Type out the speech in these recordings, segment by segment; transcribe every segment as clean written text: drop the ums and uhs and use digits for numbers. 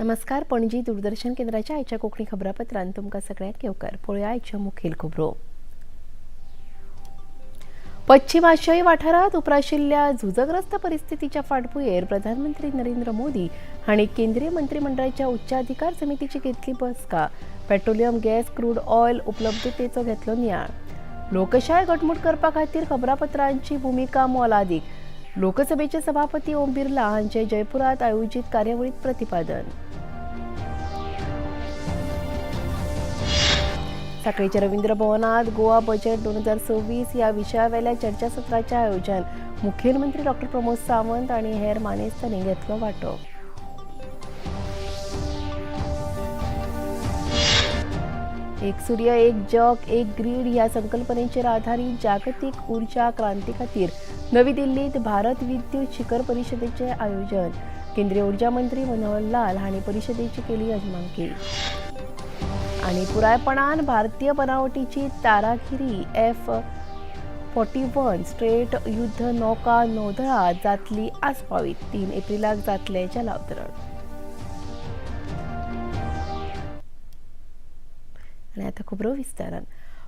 नमस्कार. पणजी दूरदर्शन केंद्राच्या आयच्या कोंकणी खबरापत्रांत तुमकां सगळ्यांक येवकार. पळोवया आयच्यो मुखेल खबरो. पश्चिम आशियाई वाठारांत उप्राशिल्ल्या झुजग्रस्त परिस्थितीच्या फाटभुंयेर प्रधानमंत्री नरेंद्र मोदी हांणी केंद्रीय मंत्रिमंडळाच्या उच्चाधिकार समितीची घेतली बसका. पेट्रोलियम गॅस, क्रूड ऑयल उपलब्धतेचो घेतलो नियाळ. लोकशाय घटमूट करपा खातीर खबरापत्रांची भुमिका मोलादीक. लोकसभेचे सभापती ओम बिर्ला हांचे जयपुरात आयोजीत कार्यावळीत प्रतिपादन. सांखळेच्या रवींद्र भवनात गोवा बजेट 2026 ह्या विशयावेल्या चर्चासत्राचें आयोजन. मुखेलमंत्री डॉक्टर प्रमोद सावंत आनी हेर मानेस्तांनी घेतलो वांटो. एक सूर्य, एक जग, एक ग्रीड ह्या संकल्पनेचेर आधारीत जागतीक ऊर्जा क्रांती खातीर नवी दिल्लीत भारत विद्युत शिखर परिशदेचें आयोजन. केंद्रीय ऊर्जा मंत्री मनोहर लाल हांणी परिशदेची केली यजमानकी. आनी पुरायपणान भारतीय बनावटीची तारागिरी F-41 straight युद्ध नौका नौदळात जातली आस्पावीत. 3 एप्रिलाक जातलें जलावतरण. आनी आतां खबरो विस्तारान.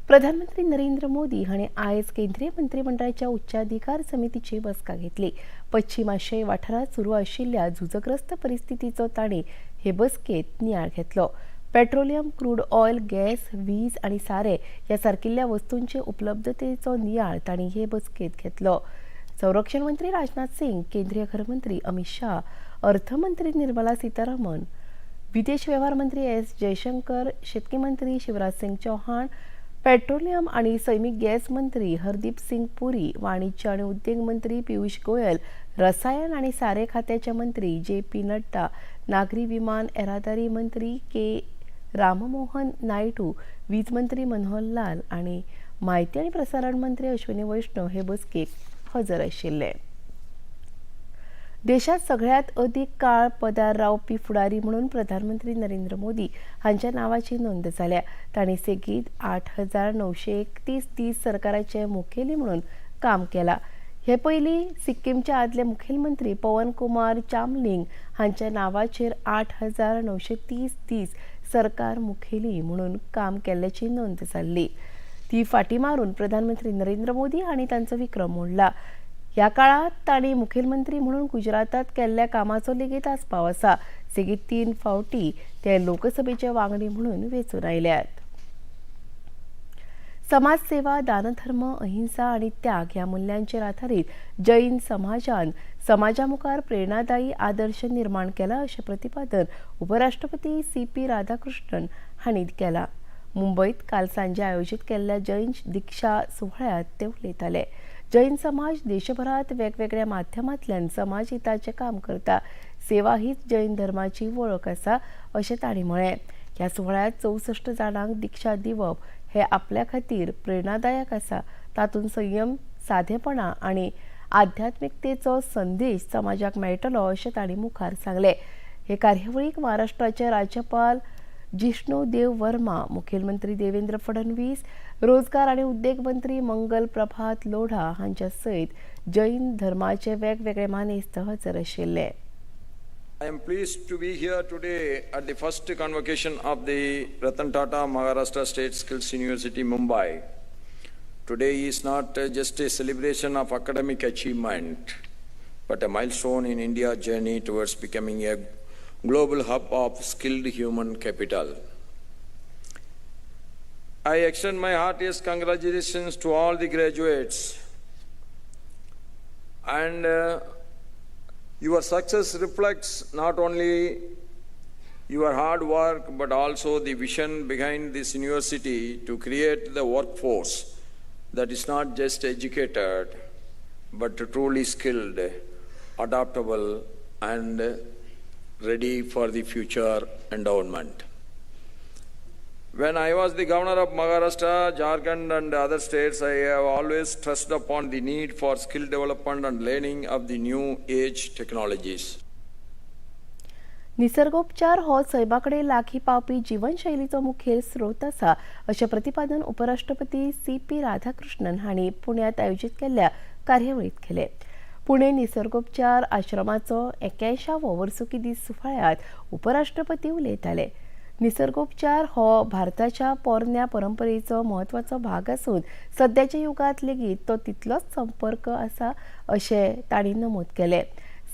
प्रधानमंत्री नरेंद्र मोदी हांणी आयज केंद्रीय मंत्रिमंडळाच्या उच्चाधिकार समितीची बसका घेतली. पश्चिम आशियाई वाठारांत सुरू आशिल्ल्या झुजग्रस्त परिस्थितीचो तांणी हे बसकेंत नियाळ घेतलो. पेट्रोलियम, क्रूड ऑयल, गॅस, वीज आनी सारें ह्या सारकिल्ल्या वस्तूंचे उपलब्धतेचो नियाळ तांणी हे बसकेंत घेतलो. संरक्षण मंत्री राजनाथ सिंग, केंद्रीय घरमंत्री अमित शाह, अर्थमंत्री निर्मला सीतारामन, विदेश व्यवहार मंत्री एस जयशंकर, शेतकी मंत्री शिवराज सिंग चौहान, पेट्रोलियम आणि सैमीक गॅस मंत्री हरदीप सिंग पुरी, वाणिज्य आणि उद्देग मंत्री पियुष गोयल, रसायन आणि सारे खात्याचे मंत्री जे पी नड्डा, नागरी विमान येरादारी मंत्री के राममोहन नायडू, वीज मंत्री मनोहर लाल आणि माहिती आणि प्रसारण मंत्री अश्विनी वैष्णव हे बसकेक हजर आशिल्ले. देशात सगळ्यात अदीक काळ पदार रावपी फुडारी म्हणून प्रधानमंत्री नरेंद्र मोदी हांच्या नावाची नोंद जाल्या. तांणी सेगीत 8931 दीस सरकाराचे मुखेली म्हणून काम केलां. हे पयलीं सिक्कीमचे आदले मुखेलमंत्री पवन कुमार चामलिंग हांच्या नावाचेर 8930 दीस सरकार मुखेली म्हणून काम केल्ल्याची नोंद जाल्ली. ती फाटी मारून प्रधानमंत्री नरेंद्र मोदी हांणी तांचो विक्रम मोडला. ह्या काळात तांणी मुखेलमंत्री म्हणून गुजरातात केल्ल्या कामाचो लेगीत आस्पाव आसा. सेगीत 3 फावटी ते लोकसभेचे वांगडी म्हणून वेंचून आयल्यात. समाजसेवा, दानधर्म, अहिंसा आनी त्याग ह्या मुल्यांचेर आधारीत जैन समाजान समाजा मुखार प्रेरणादायी आदर्श निर्माण केला अशें प्रतिपादन उपराष्ट्रपती सी पी राधाकृष्णन हांणी केलां. मुंबयत काल सांजे आयोजीत केल्ल्या जैन दीक्षा सुवाळ्यांत ते उलयताले. जैन समाज देशभरात वेगवेगळ्या माध्यमांतल्यान समाज हिताचें काम करता. सेवा हीच जैन धर्माची वळख आसा अशें तांणी म्हळें. ह्या सुवाळ्यांत 64 जाणांक दीक्षा दिवप हे आपल्या खातीर प्रेरणादायक आसा. तातूंत संयम, साधेपणा आनी आध्यात्मिकतेचो संदेश समाजाक मेळटलो अशें तांणी मुखार सांगलें. हे कार्यावळीक महाराष्ट्राचे राज्यपाल जिष्णू देव वर्मा, मुखेलमंत्री देवेंद्र फडणवीस, रोजगार आनी उद्देग मंत्री मंगल प्रभात लोढा हांच्या सयत जैन धर्माचे वेगवेगळे मानेस्त हजर आशिल्ले. I am pleased to be here today at the first convocation of the Ratan Tata Maharashtra State Skills University, Mumbai. Today is not just a celebration of academic achievement, but a milestone in India's journey towards becoming a global hub of skilled human capital. I extend my heartiest congratulations to all the graduates, and your success reflects not only your hard work but also the vision behind this university to create the workforce that is not just educated but truly skilled, adaptable and ready for the future endowment. When I was the governor of Maharashtra, Jharkhand and other states, I have always stressed upon the need for skill development and learning of the new age technologies. निसर्गोपचार हो सैमा कडेन लागीं पावपी जिवनशैलीचो मुखेल स्रोत आसा अशें प्रतिपादन उपराष्ट्रपती सी पी राधाकृष्णन हांणी पुण्यांत आयोजीत केल्ल्या कार्यावळींत केलें. पुणे निसर्गोपचार आश्रमाचो 81वो वर्सुकी दीस सुवाळ्यांत उपराष्ट्रपती उलयताले. निसर्गोपचार हो भारताच्या पोरण्या परंपरेचो म्हत्वाचो भाग आसून सद्याच्या युगांत लेगीत तो तितलोच संपर्क आसा अशें तांणी नमूद केलें.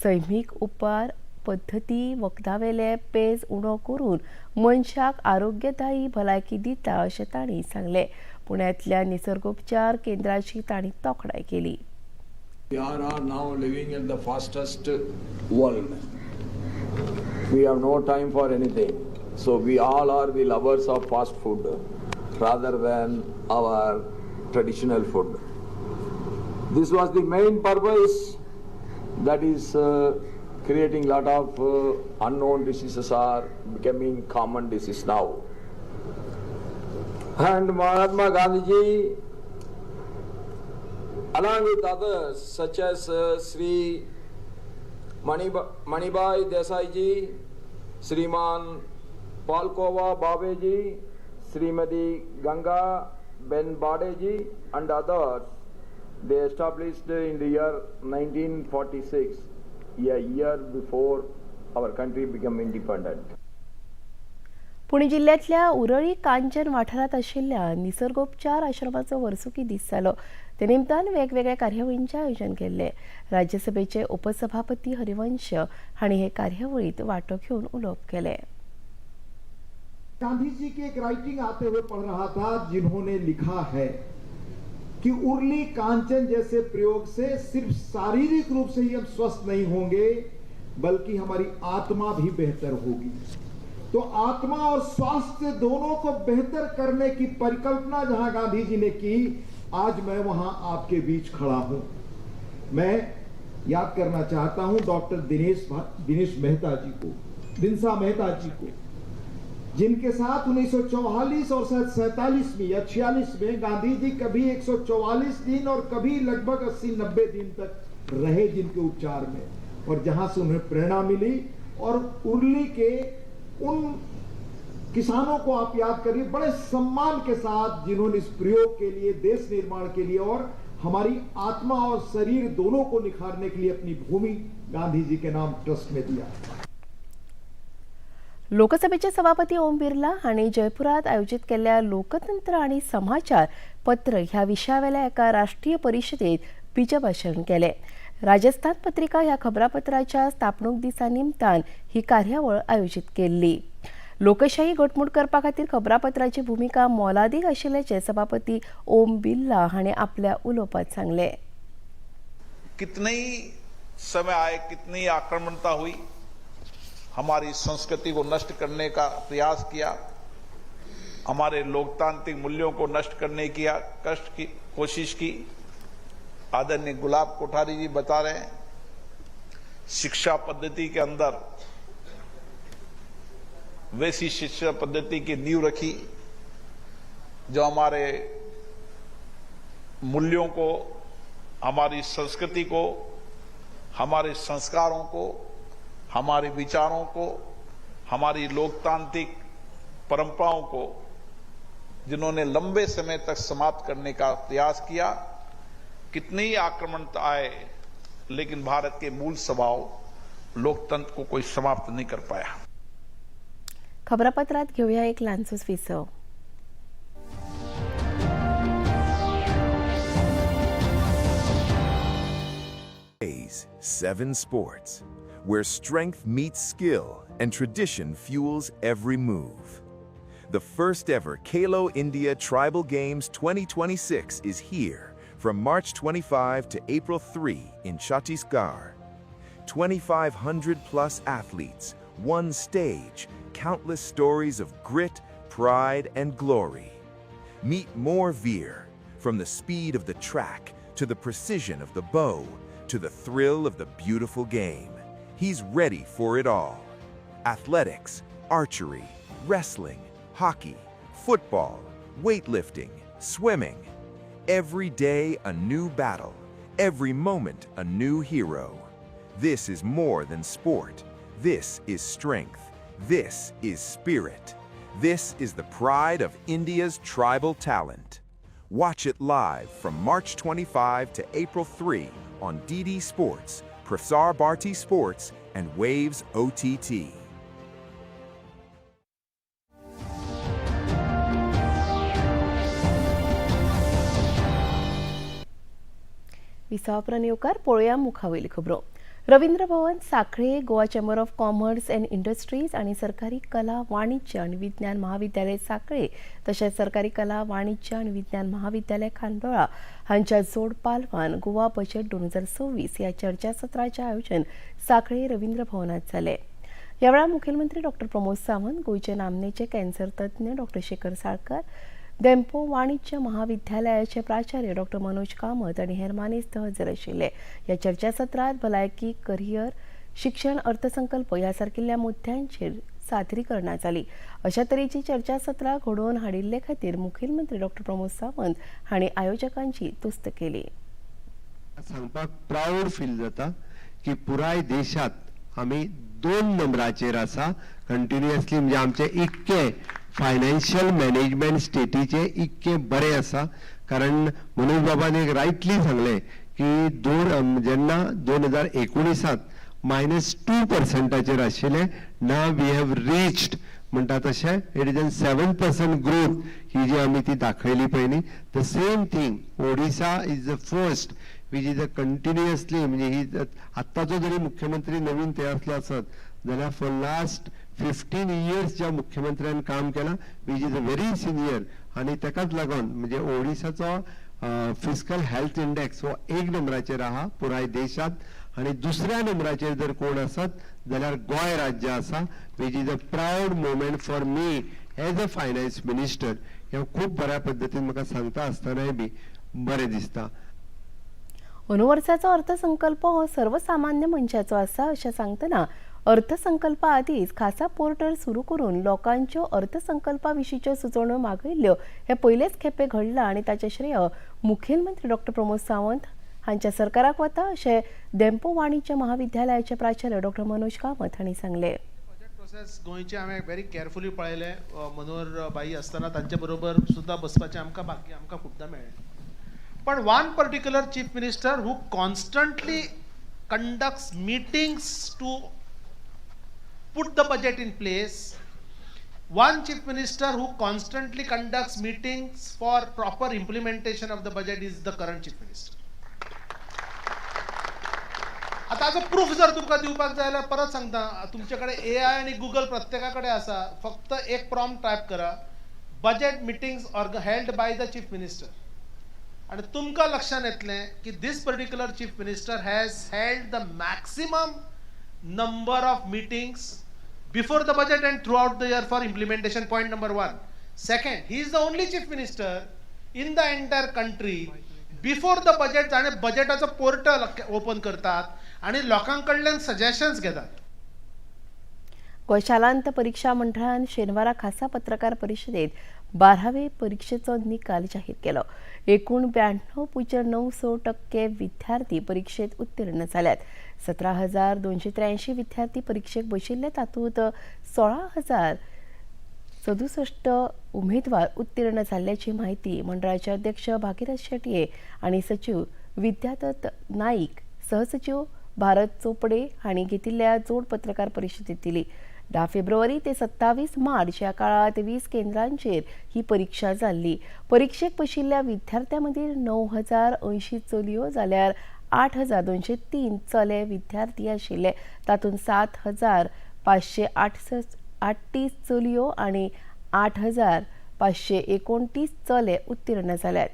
सैमीक उपचार पद्दती वखदावेले पेज उणो करून मनशाक आरोग्यदायी भलायकी दिता अशें तांणी सांगलें. पुण्यांतल्या निसर्गोपचार केंद्राची तांणी तोखणाय केली. We are now living in the fastest world. We have no time for anything. So we all are the lovers of fast food rather than our traditional food. This was the main purpose that is creating lot of unknown diseases are becoming common disease now. And Mahatma Gandhiji, along with others such as Sri Manibai Desai ji, Sriman Palkova Bhave ji, Srimati Ganga Ben Bade ji and others, they established in the year 1946, a year before our country became independent. Pune जिल्ह्यांतल्या उरळी कांचन वाठारांत आशिल्ल्या निसर्गोपचार आश्रमाचो वर्सुकी दीस जालो. ते निमतान वेगवेगळ्या कार्यावळींचें आयोजन केल्लें. राज्यसभेचे उपसभापती हरिवंश हांणी हे कार्यावळींत वांटो घेवन उलोवप केलें. गांधी जी की एक राइटिंग आते हुए पढ़ रहा था, जिन्होंने लिखा है कि उर्ली कांचन जैसे प्रयोग से सिर्फ शारीरिक रूप से ही हम स्वस्थ नहीं होंगे, बल्कि हमारी आत्मा भी बेहतर होगी. तो आत्मा और स्वास्थ्य दोनों को बेहतर करने की परिकल्पना जहां गांधी जी ने की, आज मैं वहां आपके बीच खड़ा हूं. मैं याद करना चाहता हूं डॉक्टर दिनेश मेहता जी को, दिनसा मेहता जी को, जिनके साथ 1944 और शायद 47 में या 46 में गांधी जी कभी 144 दिन और कभी लगभग 80-90 दिन तक रहे जिनके उपचार में, और जहां से उन्हें प्रेरणा मिली. और उर्ली के उन किसानों को आप याद करिए बड़े सम्मान के साथ, जिन्होंने इस प्रयोग के लिए, देश निर्माण के लिए और हमारी आत्मा और शरीर दोनों को निखारने के लिए अपनी भूमि गांधी जी के नाम ट्रस्ट में दिया. लोकसभेचे सभापती ओम बिर्ला हांणी जयपुरात आयोजित केल्ल्या लोकतंत्र आनी समाचार पत्र ह्या विशयावेल्या एका राष्ट्रीय परिशदेत बीजभाशण केलें. राजस्थान पत्रिका ह्या खबरापत्राच्या स्थापणूक दिसा निमतान ही कार्यावळ आयोजित केल्ली. लोकशाही घटमूट करपा खातीर खबरापत्राची भुमिका मोलादीक आशिल्ल्याचें सभापती ओम बिर्ला हांणी आपल्या उलोवपांत सांगलें. कितने ही समय आए, कितनी आक्रमणता हुई, हमारी संस्कृति को नष्ट करने का प्रयास किया, हमारे लोकतांत्रिक मूल्यों को नष्ट करने की कष्ट की कोशिश की. आदरणीय गुलाब कोठारी जी बता रहे हैं, शिक्षा पद्धति के अंदर वैसी शिक्षा पद्धति की नींव रखी जो हमारे मूल्यों को, हमारी संस्कृति को, हमारे संस्कारों को, हमारे विचारों को, हमारी लोकतांत्रिक परंपराओं को जिन्होंने लंबे समय तक समाप्त करने का प्रयास किया. कितने ही आक्रमण आए, लेकिन भारत के मूल स्वभाव लोकतंत्र को कोई समाप्त नहीं कर पाया. खबरापत्रात घेऊया एक ल्हानसोच विसव. 7 Sports, where strength meets skill and tradition fuels every move. The first ever Khelo India Tribal Games 2026 is here from March 25 to April 3 in Chhattisgarh. 2,500 plus athletes, one stage, countless stories of grit, pride, and glory. Meet more Veer, from the speed of the track to the precision of the bow to the thrill of the beautiful game. He's ready for it all. Athletics, archery, wrestling, hockey, football, weightlifting, swimming. Every day a new battle, every moment a new hero. This is more than sport. This is strength. This is spirit. This is the pride of India's tribal talent. Watch it live from March 25 to April 3 on DD Sports, Prasar Bharati Sports, and Waves OTT. विसावापरान येवकार पळोवया मुखावयली खबरो. Ravindra Bhavan Sanquelim Goa chamber of commerce and industries आनी सरकारी कला वाणिज्य आनी विज्ञान महाविद्यालय सांखळे तशेंच सरकारी कला वाणिज्य आनी विज्ञान महाविद्यालय खांडोळा हांच्या जोड पालवान गोवा बजेट 2026 ह्या चर्चासत्राचें आयोजन सांखळे रवींद्र भवनांत जालें. ह्या वेळार मुखेलमंत्री डॉक्टर प्रमोद सावंत, गोंयचे नामनेचे कॅन्सर तज्ञ डॉक्टर शेखर साळकर, धेंपो वाणिज्य महाविद्यालयाचे प्राचार्य डॉक्टर मनोज कामत आनी हेर मानेस्त हजर आशिल्ले. ह्या चर्चासत्रांत भलायकी, करियर, शिक्षण, अर्थसंकल्प ह्या सारकिल्ल्या मुद्द्यांचेर सादरीकरणां जाली. अशा तरेची चर्चासत्रां घडोवन हाडिल्ले खातीर मुखेलमंत्री डॉक्टर प्रमोद सावंत हांणी आयोजकांची तुस्त केली. सांगपाक प्राऊड फील जाता की पुराय देशात आमी 2 नंबराचेर आसा कंटिन्युअसली, म्हणजे आमचे इतके फायनान्शियल मॅनेजमेंट स्टेटीचे इतके बरें आसा. कारण मनोज बाबान एक रायटली सांगलें की जेन्ना 2019 -2% आशिल्लें, नाव we have reached म्हणटा तशें it is an 7% growth ही जी आमी ती दाखयली पळय न्ही. The same thing Odisha is the first which is a continuously, म्हणजे ही आत्ताचो जरी मुख्यमंत्री नवीन ते असलो आसत जाल्यार फॉर लास्ट 15 इयर्स ज्या मुख्यमंत्र्यान काम केलां which is a very senior, आनी ताकाच लागून म्हणजे ओडिसाचो फिस्कल हेल्थ इंडेक्स हो 1 नंबराचेर आहा पुराय देशांत, आनी दुसऱ्या नंबराचेर जर कोण आसत जाल्यार गोंय राज्य आसा, which is a proud moment for me as a finance minister. हें खूब बऱ्या पद्दतीन म्हाका सांगता आसतनाय बी बरें दिसता. अंदू वर्साचो अर्थसंकल्प हो सर्वसामान्य मनशाचो आसा अशें सांगतना अर्थसंकल्पा आदींच खासा पोर्टल सुरू करून लोकांच्यो अर्थसंकल्पा विशींच्यो सुचोवण्यो मागयल्ल्यो हे पयलेच खेपे घडलां आनी ताचें श्रेय मुखेलमंत्री डॉक्टर प्रमोद सावंत हांच्या सरकाराक वता अशें धेंपो वाणिज्य महाविद्यालयाचे प्राचार्य डॉक्टर मनोज कामत हांणी सांगलें. बजेट प्रोसेस गोंयचे हांवें व्हेरी केअरफुली पळयलें. मनोहर बाई आसतना तांचे बरोबर सुद्दां बसपाचें आमकां भाग्य आमकां खुबदां मेळ्ळें. पण one particular chief minister who constantly conducts meetings to put the budget in place, one chief minister who constantly conducts meetings for proper implementation of the budget is the current chief minister. आता हाजो proof जर तुमकां दिवपाक जाय जाल्यार परत सांगता, तुमचे कडेन एआय आनी गुगल प्रत्येका कडेन आसा. फक्त एक प्रॉम्प्ट टायप करा, budget meetings held by the chief minister, आनी तुमकां लक्षांत येतलें की this particular chief minister has held the maximum number of meetings before the budget and throughout the year for implementation. Point number 1. Second, he is the only chief minister in the entire country before the budget जाणे बजेटाचो portal open करतात आनी लोकां कडल्यान suggestions घेतात. गोंय शालांत परीक्षा मंडळान शेनवारा खासा पत्रकार परिशदेत 12वे परीक्षेचो निकाल जाहीर केलो. एकूण 92.96% विद्यार्थी परीक्षेत उत्तीर्ण जाल्यात. 17,283 विद्यार्थी परीक्षेक बशिल्ले, तातूंत 16,067 उमेदवार उत्तीर्ण जाल्ल्याची म्हायती मंडळाचे अध्यक्ष भागीरथ शेटये आनी सचीव विद्यादत्त नाईक, सहसचीव भारत चोपडे हांणी घेतिल्ल्या जोड पत्रकार परिशदेत दिली. 10 फेब्रुवारी ते 27 मार्च ह्या काळात 20 केंद्रांचेर ही परीक्षा जाल्ली. परीक्षेक बशिल्ल्या विद्यार्थ्यां मदीं 9,080 चलयो जाल्यार 8,203 चले विद्यार्थी आशिल्ले. तातूंत 7,538 चलयो आनी 8,529 चले उत्तीर्ण जाल्यात.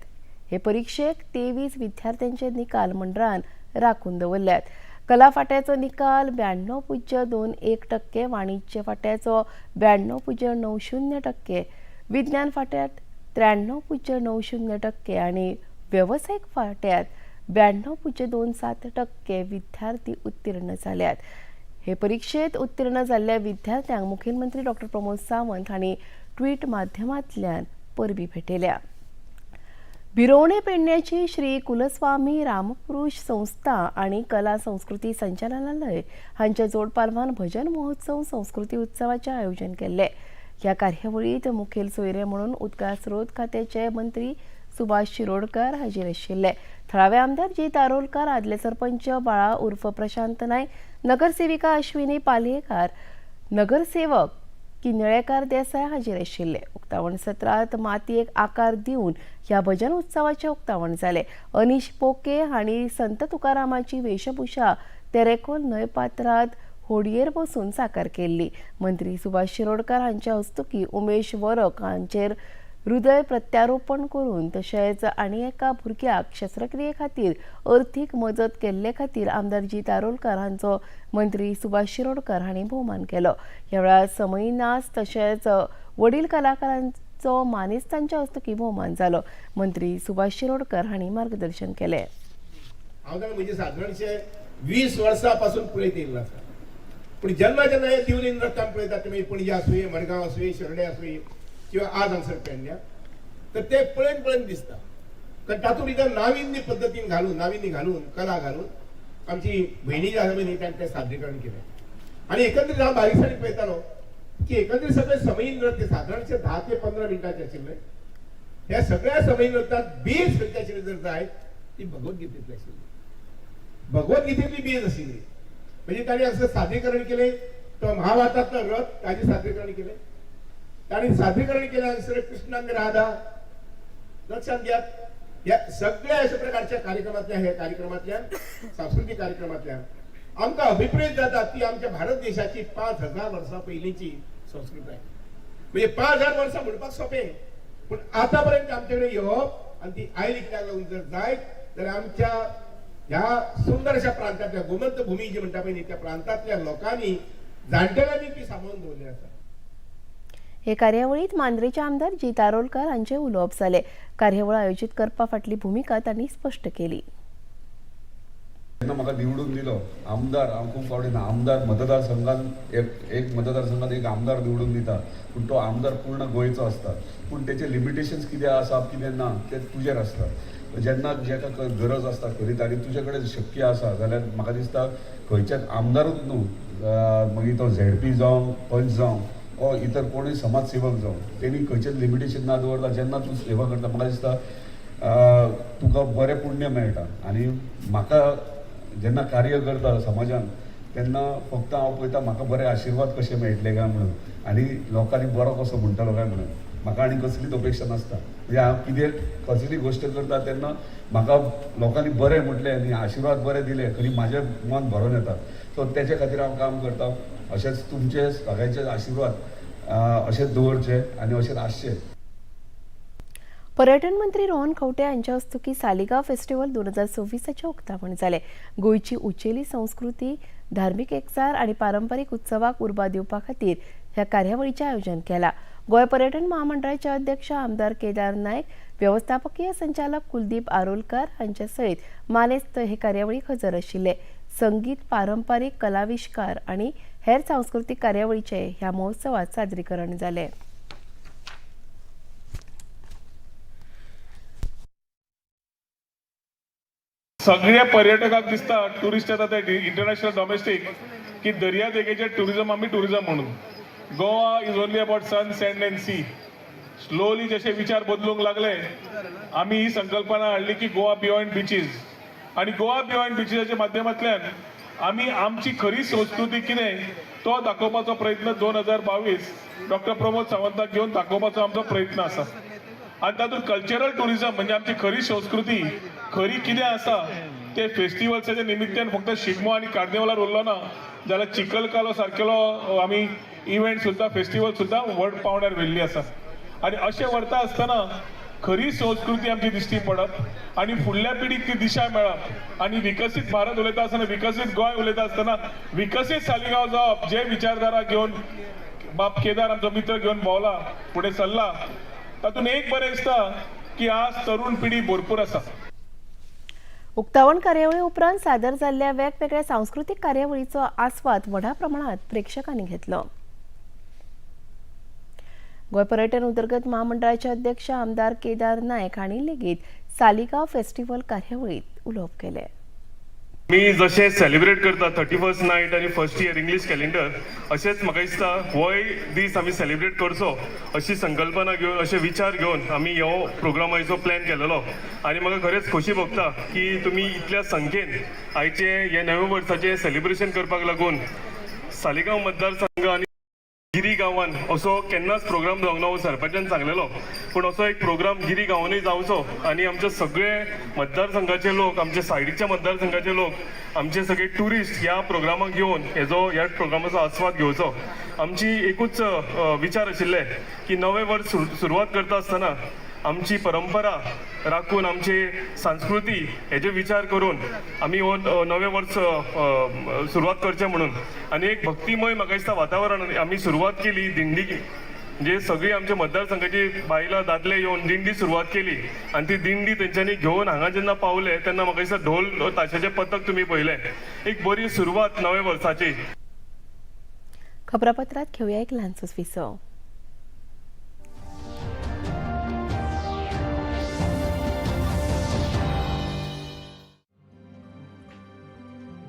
हे परीक्षेक 23 विद्यार्थ्यांचे निकाल मंडळान राखून दवरल्यात. कला फाट्याचो निकाल 92.21%, वाणिज्य फाट्याचो 92.90%, विज्ञान फाट्यात 93.90% आनी वेवसायीक फाट्यात 92.27% विद्यार्थी उत्तीर्ण जाल्यात. हे परीक्षेत उत्तीर्ण जाल्ल्या विद्यार्थ्यांक मुखेलमंत्री डॉक्टर प्रमोद सावंत हांणी ट्वीट माध्यमांतल्यान परबी भेटयल्या. भिरोवणे पेडण्याची श्री कुलस्वामी रामपुरुष संस्था आनी कला संस्कृती संचालनालय हांच्या जोडपालवान भजन महोत्सव संस्कृती उत्सवाचें आयोजन केल्लें. ह्या कार्यावळींत मुखेल सोयरे म्हणून उदका स्रोत खात्याचे मंत्री सुभाष शिरोडकर हाजीर आशिल्ले. थळावे आमदार जीत आरोलकर, आदले सरपंच बाळा उर्फ प्रशांत नायक, नगरसेविका अश्विनी पालयेकार, नगरसेवक किनळेकार देसाय हाजीर आशिल्ले. उक्तावण सत्रांत मातयेक आकार दिवन ह्या भजन उत्सवाचें उक्तावण जालें. अनिश पोके हांणी संत तुकारामाची वेशभूषा तेरेखोल न्हंय पात्रांत होडयेर बसून साकार केल्ली. मंत्री सुभाष शिरोडकर हांच्या हस्तुकीं उमेश वरक हांचेर हृदय प्रत्यारोपण करून तशेंच आनी एका भुरग्याक शस्त्रक्रिये खातीर अर्थीक मजत केल्ले खातीर आमदार जीत आरोलकर हांचो मंत्री सुभाष शिरोडकर हांणी भोवमान केलो. ह्या वेळार समयी नाच तशेंच वडील कलाकारांचो मानेस्तांच्या हस्तुकीं भोवमान जालो. मंत्री सुभाष शिरोडकर हांणी मार्गदर्शन केलें. हांव जाणा म्हणजे सादारणशे 20 वर्सां पासून पळयत येयल्लो आसा. पूण जेन्ना जेन्ना हे दिवली नृत्य आमी पळयतात, तुमी पणजे आसुये, मडगांव आसुये, शिरोडे आसुये किंवा आज हांगसर पेडण्या, तर ते पळयन पळयन दिसता. कारण तातूंत भितर नाविन्य पद्दतीन घालून, नाविन्य घालून, कला घालून आमची भयणी जी आसा पळय न्ही, ताणें तें सादरीकरण केलें. आनी एकंदरीत हांव बारीकसाणेन पळयतालो की एकंदरीत सगळे समयी नृत्य सादारणशे 10 ते 15 मिनटांचे आशिल्ले. ह्या सगळ्या समयी नृत्यांत बेज खंयची आशिल्ली जर जायत, ती भगवद्गीतेतली आशिल्ली. भगवद्गीतेतली बेज आशिल्ली. म्हणजे ताणी असं सादरीकरण केलें, तो महाभारतातलो रथ ताजें सादरीकरण केलें. ताणी सादरीकरण केलें हांगसर कृष्ण आनी राधा. लक्षात घेयात, ह्या सगळ्या अशा प्रकारच्या कार्यक्रमांतल्या, ह्या कार्यक्रमांतल्यान, सांस्कृतीक कार्यक्रमांतल्यान आमकां अभिप्रेत जाता ती आमच्या भारत देशाची 5000 वर्सां पयलींची संस्कृताय. म्हणजे 5000 वर्सां म्हणपाक सोंपें, पूण आतां पर्यंत आमचे कडेन येवप आनी ती आयली कित्याक लागून जर जायत जाल्यार आमच्या ह्या सुंदर अशा प्रांतांतल्या, गोमंत भूमी जी म्हणटा पळय न्ही, त्या प्रांतांतल्या लोकांनी, जाणटेल्यांनी ती सांबाळून दवरली आसा. हे कार्यावळीत मांद्रेचे आमदार जीत आरोलकर हांचे उलोवप जालें. कार्यावळ आयोजीत करपा फाटली भुमिका तांणी स्पश्ट केली. जेन्ना म्हाका निवडून दिलो आमदार, हांव खूब फावटी ना आमदार मतदारसंघात एक मतदारसंघात एक आमदार निवडून दिता, पूण तो आमदार पूर्ण गोंयचो आसता. पूण तेचे लिमिटेशन्स कितें आसा कितें ना तें तुजेर आसता. जेन्ना जेका गरज आसता खरी आनी तुजे कडेन शक्य आसा जाल्यार म्हाका दिसता खंयच्याच आमदारूच न्हू, मागीर तो झेडपी जावं, पंच जावं ओ इतर कोणूय समाजसेवक जावं, तेणी खंयचेच लिमिटेशन ना दवरता जेन्ना तूं सेवा करता, म्हाका दिसता तुका बरें पुण्य मेळटा. आनी म्हाका जेन्ना कार्य करता समाजान तेन्ना फक्त हांव पळयता म्हाका बरे आशिर्वाद कशे मेळटले काय म्हणून आनी लोकांनी बरो कसो म्हणटलो काय म्हणून. म्हाका आनी कसलीच अपेक्षा नासता. म्हणजे हांव कितें कसली गोश्ट करता तेन्ना म्हाका लोकांनी बरें म्हटलें आनी आशिर्वाद बरे दिले खरी म्हाजें मन भरोन येता. सो तेजे खातीर हांव काम करता. अशेंच तुमचे सगळ्यांचे आशिर्वाद अशेंच दवरचे आनी अशेंच आसचे. पर्यटन मंत्री रोहन खंवटे हांच्या हस्तुकीं सालिगांव फेस्टिवल 2026 उक्तावण जालें. गोंयची उंचेली संस्कृती, धार्मीक एकचार आनी पारंपारीक उत्सवाक उर्बा दिवपा खातीर ह्या कार्यावळीचें आयोजन केलां. गोंय पर्यटन महामंडळाचे अध्यक्ष आमदार केदार नायक, वेवस्थापकीय संचालक कुलदीप आरोलकर हांचे सयत मानेस्त हे कार्यावळीक हजर आशिल्ले. संगीत, पारंपारीक कलाविष्कार आनी हेर सांस्कृतीक कार्यावळीचें ह्या महोत्सवात सादरीकरण जालें. सगळ्या पर्यटकांक दिसता, टुरिस्ट येता ते इंटरनॅशनल, डॉमेस्टीक, की दर्यादेगेचे टुरिझम आमी टुरिझम म्हणून. Goa is only about sun, sand and sea. Slowly जशे विचार बदलूंक लागले, आमी ही संकल्पना हाडली की गोवा बियॉन्ड बिचीज. आनी गोवा बियॉन्ड बिचीसाच्या माध्यमांतल्यान आमी आमची खरी संस्कृती कितें तो दाखोवपाचो प्रयत्न 2022 डॉक्टर प्रमोद सावंताक घेवन दाखोवपाचो आमचो प्रयत्न आसा. आनी तातूंत कल्चरल टुरिझम म्हणजे आमची खरी संस्कृती खरी कितें आसा ते फेस्टिवल्साच्या निमित्तान फक्त शिगमो आनी कार्निवलार उरलो ना, जाल्यार चिखलकालो सारकेलो आमी इव्हेंट सुद्दां, फेस्टिवल सुद्दां व्हड पावंड्यार व्हेल्ली आसा. आनी अशें व्हरता आसतना खरी संस्कृती आमची दिश्टी पडप आनी फुडल्या पिढीक ती दिशा मेळप आनी विकसीत भारत उलयता आसतना, विकसीत गोंय उलयता आसतना विकसीत सालिगांव जावप, जे विचारधारा घेवन बाब केदार आमचो मित्र घेवन भोंवला, फुडें सरला, तातूंत एक बरें दिसता की आज तरुण पिढी भरपूर आसा. उक्तावण कार्यावळी उपरांत सादर जाल्ल्या वेगवेगळ्या सांस्कृतीक कार्यावळीचो आस्वाद व्हडा प्रमाणात प्रेक्षकांनी घेतलो. गोंय पर्यटन उदरगत महामंडळाचे अध्यक्ष आमदार केदार नायक हांणी लेगीत सालिगांव फेस्टिवल कार्यावळीत उलोवप केलें. मी जशें सेलिब्रेट करता 31st night आनी फर्स्ट इयर इंग्लीश कॅलेंडर, अशेंच म्हाका दिसता होय दीस आमी सेलिब्रेट करचो अशी संकल्पना घेवन, अशे विचार घेवन आमी हो प्रोग्रामाचो प्लॅन केलेलो. आनी म्हाका खरेंच खोशी भोगता की तुमी इतल्या संख्येन आयचे हे नव्या वर्साचें सेलिब्रेशन करपाक लागून सालिगांव मतदारसंघ आनी गिरी गांवान असो केन्नाच प्रोग्राम जावंक ना हो सरपंचान सांगलेलो, पूण असो एक प्रोग्राम गिरी गांवानूय जावचो आनी आमचे सगळे मतदारसंघाचे लोक, आमचे सायडीच्या मतदारसंघाचे लोक, आमचे सगळे ट्युरिस्ट ह्या प्रोग्रामाक येवन हेजो ह्या प्रोग्रामाचो आस्वाद घेवचो. आमची एकूच विचार आशिल्ले की नवें वर्स सुरवात करता आसतना आमची परंपरा राखून, आमची संस्कृती हेजे विचार करून आमी हो नवें वर्स सुरवात करचें म्हणून. आनी एक भक्तिमय म्हाका दिसता वातावरण आमी सुरवात केली दिंडी, म्हणजे सगळीं आमच्या मतदारसंघाची बायलां दादले येवन दिंडी सुरवात केली आनी ती दिंडी तेंच्यांनी घेवन हांगा जेन्ना पावले तेन्ना म्हाका दिसता ढोल ताशाचें पथक तुमी पळयलें, एक बरी सुरवात नव्या वर्साची. खबरापत्रात घेवया एक ल्हानसोच विसव.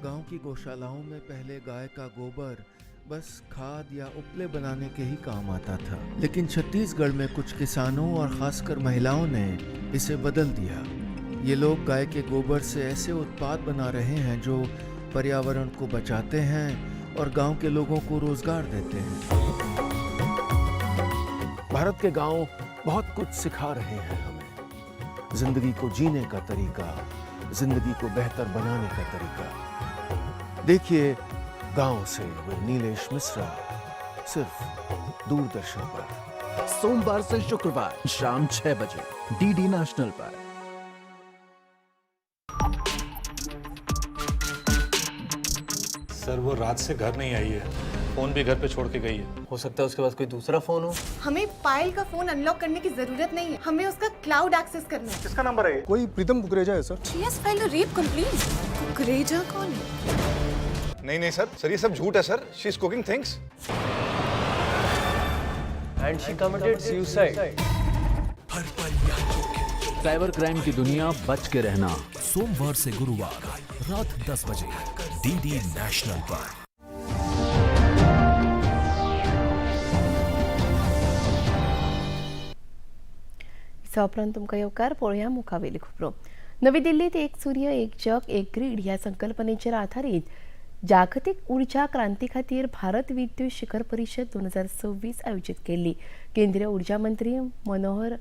गांव की गौशालाओं में पहले गाय का गोबर बस खाद या उपले बनाने के ही काम आता था, लेकिन छत्तीसगढ़ में कुछ किसानों और खासकर महिलाओं ने इसे बदल दिया। ये लोग गाय के गोबर से ऐसे उत्पाद बना रहे हैं जो पर्यावरण को बचाते हैं और गांव के लोगों को रोजगार देते हैं। भारत के गांव बहुत कुछ सिखा रहे हैं हमें, जिंदगी को जीने का तरीका, जिंदगी को बेहतर बनाने का तरीका। देखिए गांव से विद नीलेश मिश्रा, सिर्फ दूरदर्शन पर, सोमवार से शुक्रवार शाम 6 बजे डीडी नेशनल पर। सर वो रात से घर नहीं आई है, फोन भी घर पे छोड़ के गई है। हो सकता है उसके पास कोई दूसरा फोन हो। हमें पायल का फोन अनलॉक करने की जरूरत नहीं है, हमें उसका क्लाउड एक्सेस करना है। किसका नंबर है? कोई प्रीतम कुकरेजा है sir. She has filed a rape complaint. Kukreja कौन है? नहीं नहीं सर, सर ये सब झूठ है sir. She is cooking things and she committed suicide. Cyber crime की दुनिया, बच के रहना। सोमवार से गुरुवार रात 10 बजे डीडी नेशनल पर। उपरांत तुमकां येवकार. पळोवया मुखावेली खबरो. नवी दिल्लीत एक सूर्य एक जग एक ग्रीड ह्या संकल्पनेचेर आधारीत जागतिक ऊर्जा क्रांती खातीर भारत विद्युत शिखर परिषद 2026 आयोजित केल्ली. केंद्रीय ऊर्जा मंत्री मनोहर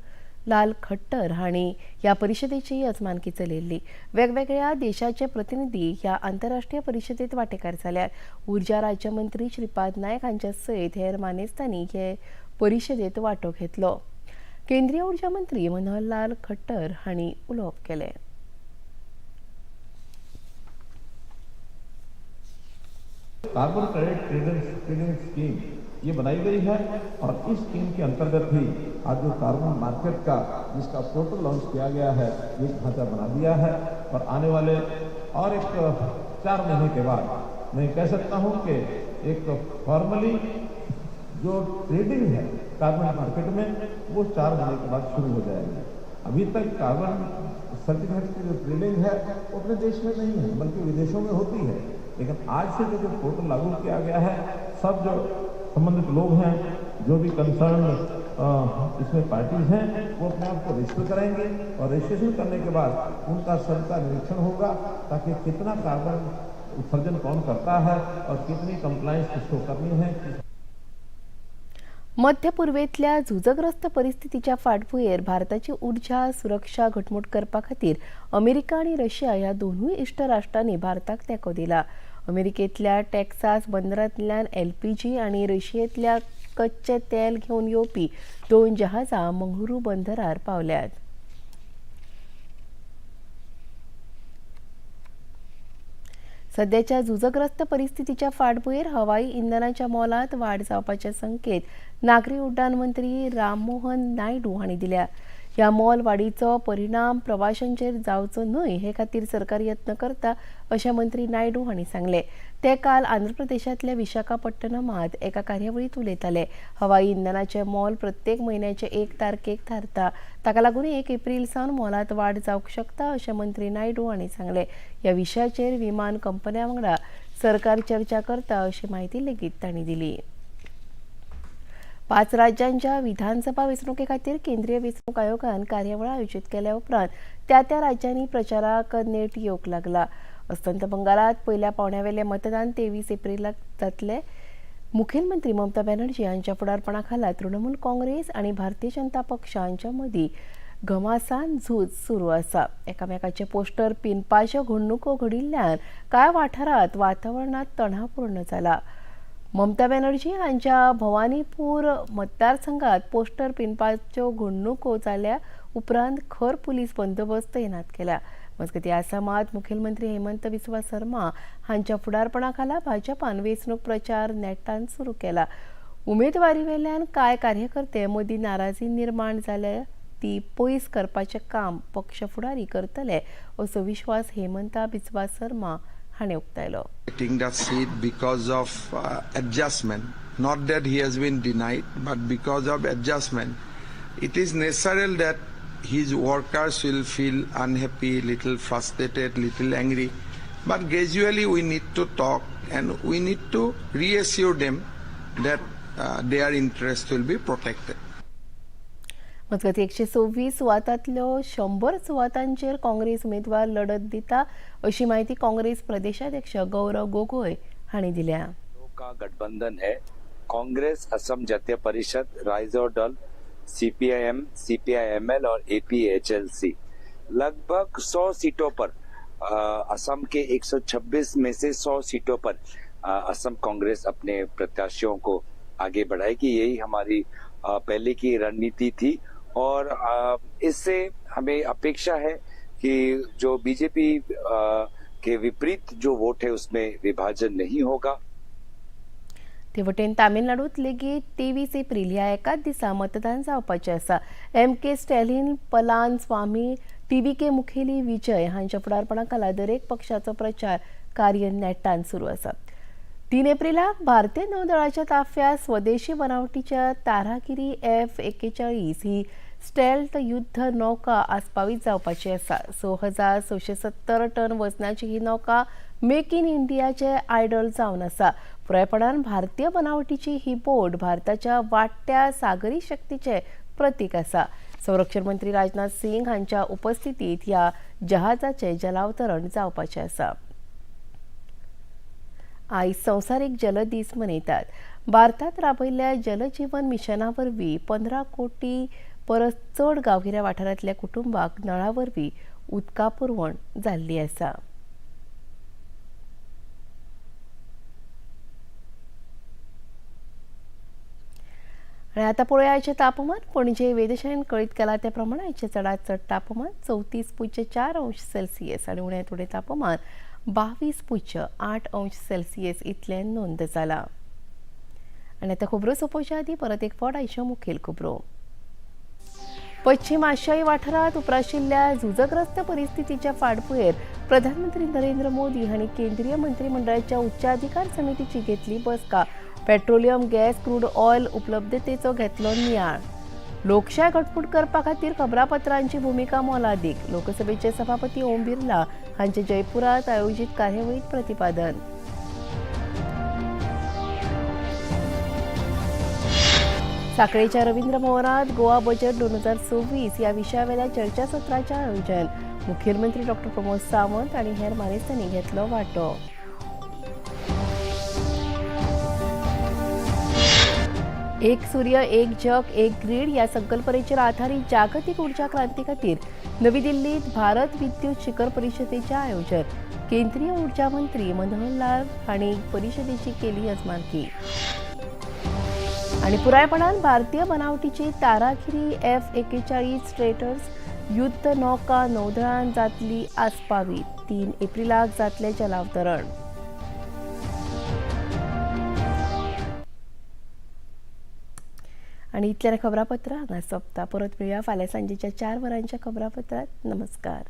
लाल खट्टर हांणी ह्या परिषदेची यजमानकी चलयल्ली. वेगवेगळ्या देशाचे प्रतिनिधी ह्या आंतरराष्ट्रीय परिषदेत वांटेकार जाल्यात. ऊर्जा राज्यमंत्री श्रीपाद नायक हांच्या सयत हेर मानेस्तांनी हे परिषदेत वांटो घेतलो. केंद्रीय ऊर्जा मंत्री मनोहर लाल खट्टर हांणी उलोवप केलें. कार्बन क्रेडिट ट्रेडिंग स्कीम ये बनाई गई है और इस स्कीम के अंतर्गत ही आज जो कार्बन मार्केट का जिसका पोर्टल लॉन्च किया गया है, ये ढांचा बना दिया है। और आने वाले और एक 4 महीने के बाद मैं कह सकता हूँ कि एक फॉर्मली जो ट्रेडिंग है कार्बन मार्केट में वो 4 महीने के बाद शुरू हो जाएगी। अभी तक कार्बन सर्टिफिकेट की जो ट्रेडिंग है वो अपने देश में नहीं है बल्कि विदेशों में होती है, लेकिन आज से जो पोर्टल लागू किया गया है, सब जो संबंधित लोग हैं, जो भी कंसर्न इसमें पार्टीज हैं, वो अपने आप को रजिस्टर करेंगे और रजिस्ट्रेशन करने के बाद उनका सबका निरीक्षण होगा ताकि कितना कार्बन उत्सर्जन कौन करता है और कितनी कंप्लायंस किसको करनी है। मध्य पूर्वेतल्या झुजग्रस्त परिस्थितीच्या फाटभुंयेर भारताची ऊर्जा सुरक्षा घटमूट करपा खातीर अमेरिका आनी रशिया ह्या दोनूय इश्ट राष्ट्रांनी भारताक तेंको दिला. अमेरिकेंतल्या टेक्सास बंदरांतल्यान एलपीजी आनी रशियेंतल्या कच्चें तेल घेवन येवपी 2 जहाजां मंगळुरू बंदरार पावल्यात. सध्याच्या झुजग्रस्त परिस्थितीच्या फाटभुंयेर हवाई इंधनाच्या मोलांत वाड जावपाचे संकेत नागरी उड्डाण मंत्री राममोहन नायडू हांणी दिल्या. ह्या मोल वाडीचो परिणाम प्रवाशांचेर जावचो न्हय हे खातीर सरकार यत्न करता अशें मंत्री नायडू हांणी सांगलें. ते काल आंध्र प्रदेशांतल्या विशाखापट्टणमांत एका कार्यावळींत उलयताले. हवाई इंधनाचें मोल प्रत्येक म्हयन्याचे 1 तारखेक थारता. ताका लागून 1 एप्रील सावन मोलांत वाड जावंक शकता अशें मंत्री नायडू हांणी सांगलें. ह्या विशयाचेर विमान कंपन्यां वांगडा सरकार चर्चा करता अशी म्हायती लेगीत तांणी दिली. 5 राज्यांच्या विधानसभा वेंचणुके खातीर केंद्रीय वेंचणूक आयोगान कार्यावळ आयोजीत केल्या उपरांत त्या त्या राज्यांनी प्रचाराक नेट येवंक लागला. अस्तंत बंगालात पयल्या पावंड्यावेलें मतदान 23 एप्रिलाक जातलें. मुखेलमंत्री ममता बॅनर्जी हांच्या फुडारपणा खाला तृणमूल काँग्रेस आनी भारतीय जनता पक्ष हांच्या मदीं घमासान झूज सुरू आसा. एकामेकाचे पोस्टर पिनपाच्यो घडणुको घडिल्ल्यान कांय वाठारांत वातावरणांत तणावपूर्ण जाला. ममता बॅनर्जी हांच्या भवानीपूर मतदारसंघात पोस्टर पिनपाच्यो घडणुको जाल्या उपरांत खर पुलीस बंदोबस्त तैनात केला. मजगतीं आसामात मुखेलमंत्री हेमंत बिस्वा शर्मा हांच्या फुडारपणा खाला भाजपान वेंचणूक प्रचार नेटान सुरू केला. उमेदवारी वेल्यान कांय कार्यकर्ते मदीं नाराजी निर्माण जाल्या ती पयस करपाचें काम पक्ष फुडारी करतले असो विश्वास हेमंत बिस्वा शर्मा हाणें उक्तायलो. Getting the seat because of adjustment, not that he has been denied, but because of adjustment. It is natural that his workers will feel unhappy, little frustrated, little angry. But gradually we need to talk and we need to reassure them that their interest will be protected. मजगतीं 126 सुवातांतल्यो 100 सुवातांचेर काँग्रेस उमेदवार लढत दिता अशी म्हायती काँग्रेस प्रदेशाध्यक्ष गौरव गोगोय हांणी दिल्या. का गठबंधन है कांग्रेस, असम जातीय परिषद, रायजोर दल, सीपीआईएम, सीपीआईएमएल और एपीएचएलसी। लगभग 100 सीटों पर असम के 126 में से 100 सीटों पर असम कांग्रेस अपने प्रत्याशियों को आगे बढ़ाएगी। यही हमारी पहले की रणनीति थी और इससे हमें अपेक्षा है कि जो बीजेपी के विपरीत जो वोट है उसमें विभाजन नहीं होगा। ते वटेन तामिळनाडूत लेगीत 23 एप्रील ह्या एकाच दिसा मतदान जावपाचें आसा. M K Stalin, Palaniswami, TVK मुखेली विजय हांच्या फुडारपणा खाला दरेक पक्षाचो प्रचार कार्य नेटान सुरू आसा. 3 एप्रिलाक भारतीय नौदळाच्या ताफ्यात स्वदेशी बनावटीच्या तारागिरी F-41 ही स्टेल्थ युद्ध नौका आस्पावीत जावपाची आसा. 6670 टन वजनाची ही नौका मेक इन इंडियाचे आयडल जावन आसा. पुरायपणान भारतीय बनावटीची ही बोट भारताच्या वाडट्या सागरी शक्तीचे प्रतीक आसा. संरक्षण मंत्री राजनाथ सिंग हांच्या उपस्थितीत ह्या जहाजाचे जलावतरण जावपाचें आसा. आयज संवसारीक जल दीस मनयतात. भारतात राबयल्ल्या जलजीवन मिशना वरवीं 15 कोटी परस चड गांवगिऱ्या वाठारांतल्या कुटुंबाक नळा वरवीं उदका पुरवण जाल्ली आसा. आनी आतां पळोवया आयचें तापमान. पणजे वेधशाळेन कळीत केलां त्या प्रमाण आयचें चडांत चड तापमान 34.4 अंश सेल्सियस आनी उणें थोडें तापमान 22.8 अंश सेल्सियस इतलें नोंद जालां. आनी आतां खबरो सोंपोवच्या आदीं परत एक फावट आयच्यो मुखेल खबरो. पश्चिम आशियाई वाठारांत उप्राशिल्ल्या झुजग्रस्त परिस्थितीच्या फाटभुंयेर प्रधानमंत्री नरेंद्र मोदी हांणी केंद्रीय मंत्रिमंडळाच्या उच्चाधिकार समितीची घेतली बसका. पेट्रोलियम गॅस, क्रूड ऑयल उपलब्धतेचो घेतलो नियाळ. लोकशाय घटमूट करपा खातीर खबरापत्रांची भुमिका मोलादीक. लोकसभेचे सभापती ओम बिर्ला हांचे जयपुरात आयोजीत कार्यावळीत प्रतिपादन. साखळेच्या रवींद्र भवनात गोवा बजेट 2026 ह्या विशयावेल्या चर्चासत्राचें आयोजन. मुखेलमंत्री डॉ प्रमोद सावंत आनी हेर मानेस्तांनी घेतलो वांटो. एक सूर्य एक जग एक ग्रीड ह्या संकल्पनेचेर आधारीत जागतीक ऊर्जा क्रांती खातीर नवी दिल्लीत भारत विद्युत शिखर परिशदेचें आयोजन. केंद्रीय ऊर्जा मंत्री मनोहर लाल हांणी परिशदेची केली यजमानकी. आनी पुरायपणान भारतीय बनावटीची तारागिरी F-41 स्ट्रेटर्स युद्ध नौका नौदळान जातली आस्पावीत. 3 एप्रिलाक जातलें जलावतरण. आनी इतल्यान खबरापत्र हांगा सोंपता. परत मेळया फाल्यां सांजेच्या 4 वरांच्या खबरापत्रांत. नमस्कार.